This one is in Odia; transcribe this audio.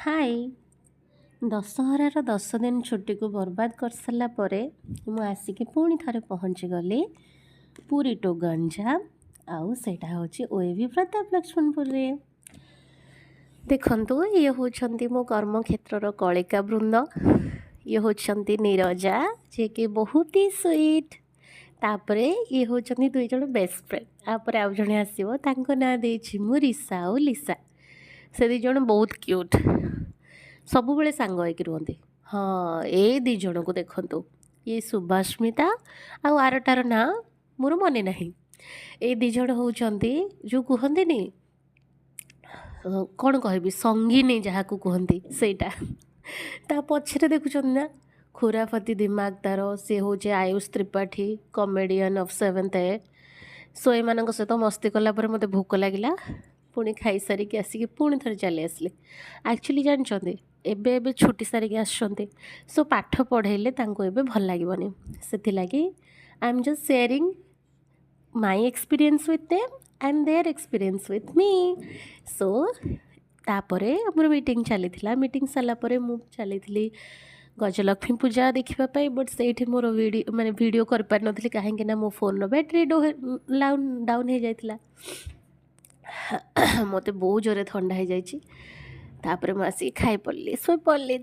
ହାଇ। ଦଶହରାର 10 ଦିନ ଛୁଟିକୁ ବର୍ବାଦ କରିସାରିଲା ପରେ ମୁଁ ଆସିକି ପୁଣି ଥରେ ପହଞ୍ଚିଗଲି ପୁରୀ ଟୁ ଗଞ୍ଜାମ। ଆଉ ସେଇଟା ହେଉଛି ଓଏଭି ପ୍ରତାପ ଲକ୍ଷ୍ମଣପୁରରେ। ଦେଖନ୍ତୁ, ଇଏ ହେଉଛନ୍ତି ମୋ କର୍ମକ୍ଷେତ୍ରର କଳିକା ବୃନ୍ଦ। ଇଏ ହେଉଛନ୍ତି ନିରଜା, ଯିଏକି ବହୁତ ହି ସୁଇଟ୍। ତାପରେ ଇଏ ହେଉଛନ୍ତି ଦୁଇ ଜଣ ବେଷ୍ଟ ଫ୍ରେଣ୍ଡ। ତାପରେ ଆଉ ଜଣେ ଆସିବ, ତାଙ୍କ ନାଁ ଦେଇଛି ମୁଁ ରିସା ଆଉ ଲିସା। ସେ ଦୁଇ ଜଣ ବହୁତ କ୍ୟୁଟ୍, ସବୁବେଳେ ସାଙ୍ଗ ହେଇକି ରୁହନ୍ତି। ହଁ, ଏଇ ଦୁଇ ଜଣକୁ ଦେଖନ୍ତୁ। ଇଏ ସୁଭାସ୍ମିତା ଆଉ ଆରଟାର ନାଁ ମୋର ମନେ ନାହିଁ। ଏଇ ଦୁଇ ଜଣ ହେଉଛନ୍ତି ଯେଉଁ କୁହନ୍ତିନି, କ'ଣ କହିବି, ସଙ୍ଗିନୀ ଯାହାକୁ କୁହନ୍ତି ସେଇଟା। ତା ପଛରେ ଦେଖୁଛନ୍ତି ନା, ଖୁରାଫତି ଦିମାଗ ତାର। ସେ ହେଉଛି Ayush Tripathi, comedian of seventh A. So ଏମାନଙ୍କ ସହିତ ମସ୍ତି କଲା ପରେ ମୋତେ ଭୋକ ଲାଗିଲା। ପୁଣି ଖାଇସାରିକି ଆସିକି ପୁଣି ଥରେ ଚାଲି ଆସିଲି। ଆକ୍ଚୁଆଲି ଜାଣିଛନ୍ତି, ଏବେ ଏବେ ଛୁଟି ସାରିକି ଆସିଛନ୍ତି, ସୋ ପାଠ ପଢ଼େଇଲେ ତାଙ୍କୁ ଏବେ ଭଲ ଲାଗିବନି। ସେଥିଲାଗି I am just sharing my experience with them and their experience with me. So ତାପରେ ଆମର ମିଟିଂ ଚାଲିଥିଲା। ମିଟିଂ ସାରିଲା ପରେ ମୁଁ ଚାଲିଥିଲି ଗଜଲକ୍ଷ୍ମୀ ପୂଜା ଦେଖିବା ପାଇଁ। ବଟ୍ ସେଇଠି ମୋର ଭିଡ଼ିଓ, ମାନେ ଭିଡ଼ିଓ କରିପାରିନଥିଲି, କାହିଁକି ନା ମୋ ଫୋନ୍ର ବ୍ୟାଟେରୀ ଡାଉନ୍ ହେଇଯାଇଥିଲା। ମୋତେ ବହୁତ ଜୋରରେ ଥଣ୍ଡା ହେଇଯାଇଛି। ତାପରେ ମୁଁ ଆସିକି ଖାଇ ପଡ଼ିଲି, ଶୋଇପଡ଼ିଲି।